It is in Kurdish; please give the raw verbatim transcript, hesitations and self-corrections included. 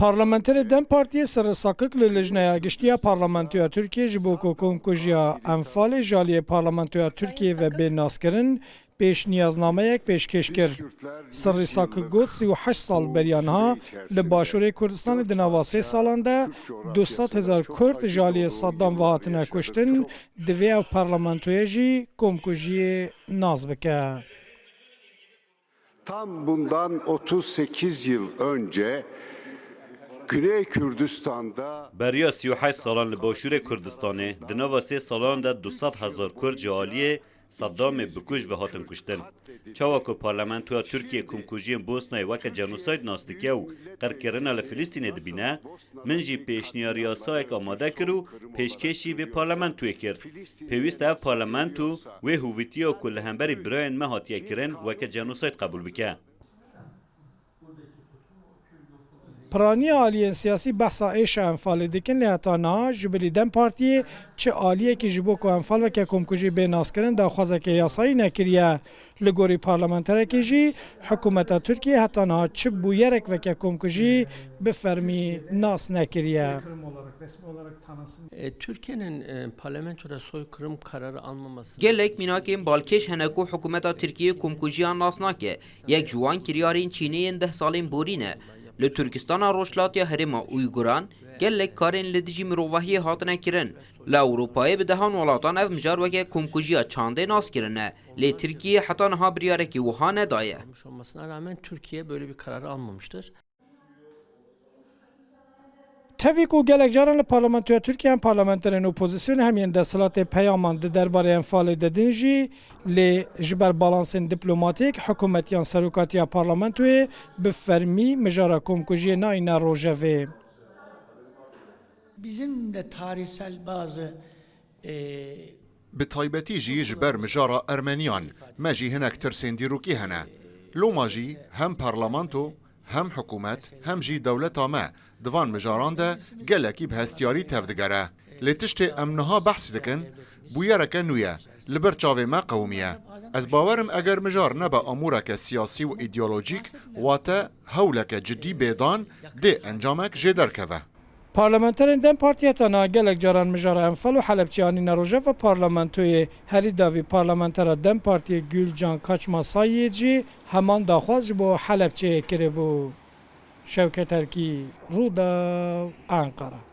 Parlamenterê DEM Partiyê Sirri Sakik li Lijneya Giştî ya Parlamentoya Tirkiyê ji bo ku komkujiya Enfalê ji aliyê Parlamentoya Tirkiyê ve bê naskirin, pêşniyaznameyek pêşkêş kir. Sirri Sakik got, sî û heşt sal beriya niha li Başûrê Kurdistanê di nava sê salan de du sed hezar Kurd ji aliyê Saddam ve hatine kuştin, divê ev parlamentoyê jî komkujiyê nas bike. Tam bundan otuz sekiz yıl önce Güney Kürdistan'da Beriya sî û heşt salan li Başûrê Kurdistanê di nava sê salan de du sed hezar Kurd ji aliyê Saddamê bi kuj ve hatin kuştin. Çawa ku Parlamentoya Tirkiyê komkujiyên Bosnayê weke cenosayd nas dike û qirkirina li Filistînê dibîne, min jî pêşniyar yasayek amade kir û pêşkêşî vê parlamentoyê kir. Pêwîst e ev parlamento wê hovîtiya ku li hemberî birayên me hatiye kirin weke cenosayd qebûl bike. Piraniya aliyên siyasî behsa êşa Enfalê dikin, lê heta niha ji bilî DEM Partiyê çi aliyekî ji bo ku Enfal weke komkujî bê naskirin daxwazeke yasayî nekiriye. Li gorî parlamenterekî jî, hikûmeta Tirkiyê heta niha çi bûyerek weke komkujî bi fermî nas nekiriye. E, Türkiye'nin e, parlamentoda soykırım kararı almaması Gelek mînakên balkêş hene ku hikûmeta Tirkiyê komkujiyan nas nake. Yek ji wan kiryarên Çînê yên deh salên borî ne. Li Tirkistana Rojhilatiya Herêma Uyguran gelek karên li dijî mirovahiyê hatine kirin. Li Ewropayê bi dehan welatan ev mijar weke komkujiya çandê nas kirine. Lê Tirkiyê heta niha biryarekî wiha nedaye. Olmasına rağmen Türkiye böyle bir kararı almamıştır. Tevî ku gelek caran li parlamentoya Tirkiyê hem parlamenterên opozisyonê hem yên desthilatê peyaman di derbarê Enfalê de din jî, lê ji ber balansên diplomatîk, hikûmet yan serokatiya parlamentoyê bi fermî mijara komkujiyê nayîne rojevê. Bizim de tarihsel bazı e, Bi taybetî jî ji ber mijara Ermeniyan, me jî hinek tirsên dîrokî hene. Loma jî hem parlamento, hem hikûmet, hem jî dewleta me di van mijaran de gelekî bi hestiyarî tevdigere. Lê tiştê em niha behs dikin, bûyereke nû ye, li ber çavê me qewimiye. Ez bawer im eger mijar nebe amûreke siyasî û îdeolojîk, wate hewleke cidî bê dan, dê encamek jê derkeve. Parlamenterên DEM Partiyê heta niha gelek caran mijara Enfal û Helebçê anîne rojeva parlamentoyê. Herî dawî parlamentera DEM Partiyê Gülcan Kaçmasayî jî heman daxwaz ji bo Helebçeyê kiribû. Şewket Erkî, Rûdaw, Enqere.